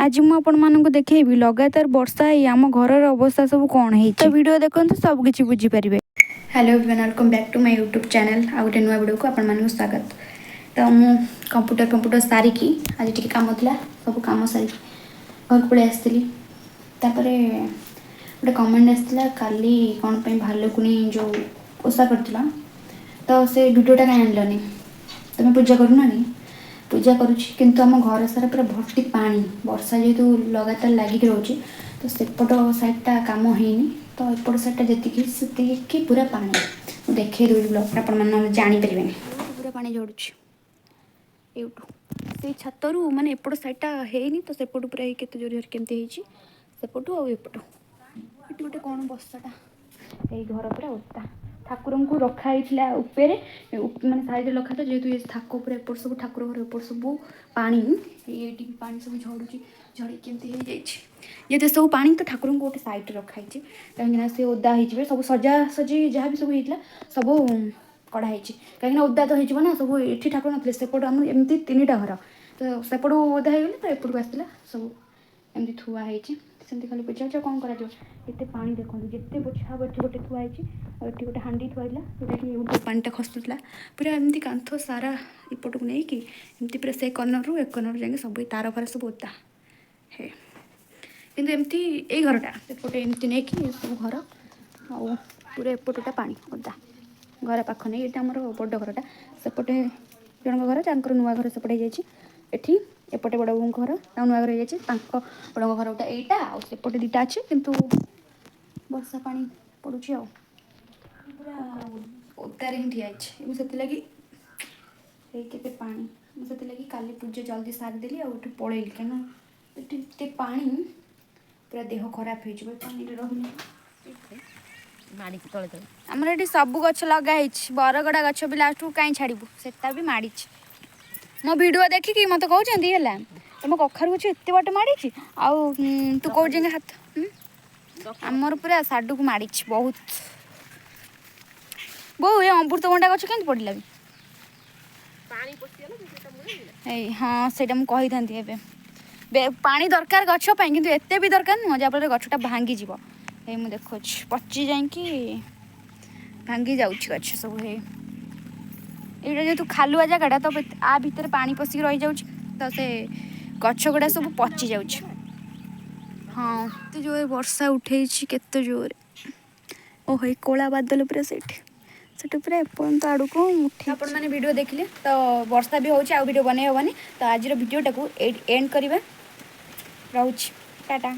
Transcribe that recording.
ଆଜି ମୁଁ ଆପଣମାନଙ୍କୁ ଦେଖେଇବି ଲଗାତାର ବର୍ଷା ହେଇ ଆମ ଘରର ଅବସ୍ଥା ସବୁ କ'ଣ ହେଇଛି। ତ ଭିଡ଼ିଓ ଦେଖନ୍ତୁ, ସବୁ କିଛି ବୁଝିପାରିବେ। Hello everyone, welcome back to my YouTube channel. ଆଉ ଗୋଟେ ନୂଆ ଭିଡ଼ିଓକୁ ଆପଣମାନଙ୍କୁ ସ୍ୱାଗତ। ତ ମୁଁ କମ୍ପ୍ୟୁଟର ଫମ୍ପ୍ୟୁଟର ସାରିକି, ଆଜି ଟିକେ କାମ ଥିଲା, ସବୁ କାମ ସାରିକି ଘରକୁ ପଳେଇ ଆସିଥିଲି। ତାପରେ ଗୋଟେ କମେଣ୍ଟ ଆସିଥିଲା, କାଲି କ'ଣ ପାଇଁ ଭାଲୁକୁଣି ଯେଉଁ ଓଷା କରିଥିଲ, ତ ସେ ଭିଡ଼ିଓଟା କାହିଁ ଆଣିଲନି, ତୁମେ ପୂଜା କରୁନ କି? ପୂଜା କରୁଛି, କିନ୍ତୁ ଆମ ଘର ସାରା ପୁରା ଭର୍ତ୍ତି ପାଣି। ବର୍ଷା ଯେହେତୁ ଲଗାତାର ଲାଗିକି ରହୁଛି, ତ ସେପଟ ସାଇଡ଼ଟା କାମ ହେଇନି, ତ ଏପଟ ସାଇଡ଼ଟା ଯେତିକି ସେତିକି ପୁରା ପାଣି। ମୁଁ ଦେଖେଇ ଦେଉଛି ବ୍ଲଗ୍ଟା, ଆପଣମାନେ ନହେଲେ ଜାଣିପାରିବେନି। ପୁରା ପାଣି ଝଡ଼ୁଛି ଏଇଠୁ, ସେଇ ଛାତରୁ। ମାନେ ଏପଟ ସାଇଡ଼ଟା ହେଇନି, ତ ସେପଟୁ ପୁରା ହେଇ କେତେ ଜୋର ଜୋର କେମିତି ହେଇଛି ସେପଟୁ ଆଉ ଏପଟୁ। ଏଠି ଗୋଟେ କ'ଣ ବସାଟା, ଏଇ ଘର ପୁରା ଓଦା। ଠାକୁରଙ୍କୁ ରଖା ହେଇଥିଲା ଉପରେ, ମାନେ ସାଇଡ଼ରେ ରଖା ହେଇଥିଲା। ଯେହେତୁ ଏ ଥାକ ଉପରେ ଏପଟ ସବୁ ଠାକୁର ଘର ଏପଟ ସବୁ ପାଣି, ଏଇଠି ବି ପାଣି ସବୁ ଝଡ଼ୁଛି, ଝଡ଼ିକି କେମିତି ହେଇଯାଇଛି। ଯେହେତୁ ସବୁ ପାଣି, ତ ଠାକୁରଙ୍କୁ ଗୋଟେ ସାଇଡ଼ରେ ରଖା ହେଇଛି, କାହିଁକିନା ସେ ଓଦା ହେଇଯିବେ। ସବୁ ସଜାସଜି ଯାହା ବି ସବୁ ହେଇଥିଲା, ସବୁ କଢ଼ା ହେଇଛି, କାହିଁକିନା ଓଦା ତ ହେଇଯିବ ନା ସବୁ। ଏଠି ଠାକୁର ନଥିଲେ, ସେପଟୁ ଆମର ଏମିତି ତିନିଟା ଘର, ତ ସେପଟୁ ଓଦା ହେଇଗଲେ, ତ ଏପଟକୁ ଆସିଥିଲା। ସବୁ ଏମିତି ଥୁଆ ହେଇଛି, ସେମିତି ଖାଲି ପୂଜା ହେଉଛି। ଆଉ କ'ଣ କରାଯିବ? ଏତେ ପାଣି ଦେଖନ୍ତୁ, ଯେତେ ପୋଛା ହେବ। ଏଠି ଗୋଟେ ଥୁଆ ହେଇଛି ଆଉ ଏଠି ଗୋଟେ ହାଣ୍ଡି ଥୁଆ ହେଇଥିଲା, ଯେଉଁଟାକି ପାଣିଟା ଖସୁଥିଲା। ପୁରା ଏମିତି କାନ୍ଥ ସାରା ଏପଟକୁ ନେଇକି ଏମିତି ପୁରା ସେ କର୍ଣ୍ଣରରୁ ଏ କର୍ଣ୍ଣର ଯାଇକି ସବୁ ଏ ତାର ଫାର ସବୁ ଓଦା ହେ। କିନ୍ତୁ ଏମିତି ଏଇ ଘରଟା ସେପଟେ ଏମିତି ନେଇକି ସବୁ ଘର ଆଉ ପୁରା ଏପଟଟା ପାଣି ଓଦା। ଘର ପାଖ ନେଇ ଏଇଟା ଆମର ବଡ଼ ଘରଟା। ସେପଟେ ଜଣଙ୍କ ଘର, ତାଙ୍କର ନୂଆ ଘର ସେପଟେ ହେଇଯାଇଛି। ଏଠି ଏପଟେ ବଡ଼ ବୋଉଙ୍କ ଘର, ତାଙ୍କ ନୂଆ ଘର ହେଇଯାଇଛି। ତାଙ୍କ ବଡ଼ଙ୍କ ଘର ଗୋଟେ ଏଇଟା, ଆଉ ସେପଟେ ଦୁଇଟା ଅଛି। କିନ୍ତୁ ବର୍ଷା ପାଣି ପଡ଼ୁଛି ଆଉ ପୁରା ଓଦାରେ ହିଁ ଠିଆ ହେଇଛି ମୁଁ। ସେଥିଲାଗି ଏଇ କେତେ ପାଣି। ମୁଁ ସେଥିଲାଗି କାଲି ପୂଜା ଜଲ୍ଦି ସାରିଦେଲି ଆଉ ଏଠୁ ପଳେଇଲି, କାରଣ ଏଠି ଏତେ ପାଣି, ପୁରା ଦେହ ଖରାପ ହେଇଯିବ ଏ ପାଣିରେ ରହିଲେ। ମାଡ଼ିଛି ତଳେ ତଳେ। ଆମର ଏଠି ସବୁ ଗଛ ଲଗା ହେଇଛି। ବରଗଡ଼ା ଗଛ ବି ଲାଷ୍ଟକୁ କାହିଁ ଛାଡ଼ିବୁ, ସେଟା ବି ମାଡ଼ିଛି। ମୋ ଭିଡ଼ିଓ ଦେଖିକି ମୋତେ କହୁଛନ୍ତି, ହେଲା ତମ କଖାରୁ ଗଛ ଏତେ ବାଟ ମାଡ଼ିଛି ଆଉ ତୁ କୋଉ ଯାଏଁ ହାତ ହୁଁ? ଆମର ପୁରା ସାଡୁକୁ ମାଡ଼ିଛି ବହୁତ। ବୋଉ, ଏ ଅମୃତଭଣ୍ଡା ଗଛ କେମିତି ପଡ଼ିଲା ବି? ପାଣି ପଶିଗଲା ସେଟା ମୂଳେ। ଏଇ ହଁ, ସେଇଟା ମୁଁ କହିଥାନ୍ତି ଏବେ। ପାଣି ଦରକାର ଗଛ ପାଇଁ, କିନ୍ତୁ ଏତେ ବି ଦରକାର ନୁହଁ ଯାହାଫଳରେ ଗଛଟା ଭାଙ୍ଗିଯିବ। ଏଇ ମୁଁ ଦେଖୁଛି, ପଚି ଯାଇକି ଭାଙ୍ଗି ଯାଉଛି ଗଛ ସବୁ। ହେଇ ଏଇଟା ଯେହେତୁ ଖାଲୁଆ ଜାଗାଟା, ତ ଆ ଭିତରେ ପାଣି ପଶିକି ରହିଯାଉଛି, ତ ସେ ଗଛ ଗୁଡ଼ା ସବୁ ପଚି ଯାଉଛି। ହଁ, ଏତେ ଜୋରେ ବର୍ଷା ଉଠେଇଛି, କେତେ ଜୋରେ। ଓହୋ, ଏଇ କଳା ବାଦଲ ପୁରା ସେଇଠି ସେଠି ପୁରା ଏପର୍ଯ୍ୟନ୍ତ ଆଡ଼କୁ ଉଠି। ଆପଣମାନେ ଭିଡ଼ିଓ ଦେଖିଲେ ତ, ବର୍ଷା ବି ହେଉଛି, ଆଉ ଭିଡ଼ିଓ ବନେଇ ହେବନି। ତ ଆଜିର ଭିଡ଼ିଓଟାକୁ ଏଇଠି ଏଣ୍ଡ କରିବା। ରହୁଛି, ଟାଟା।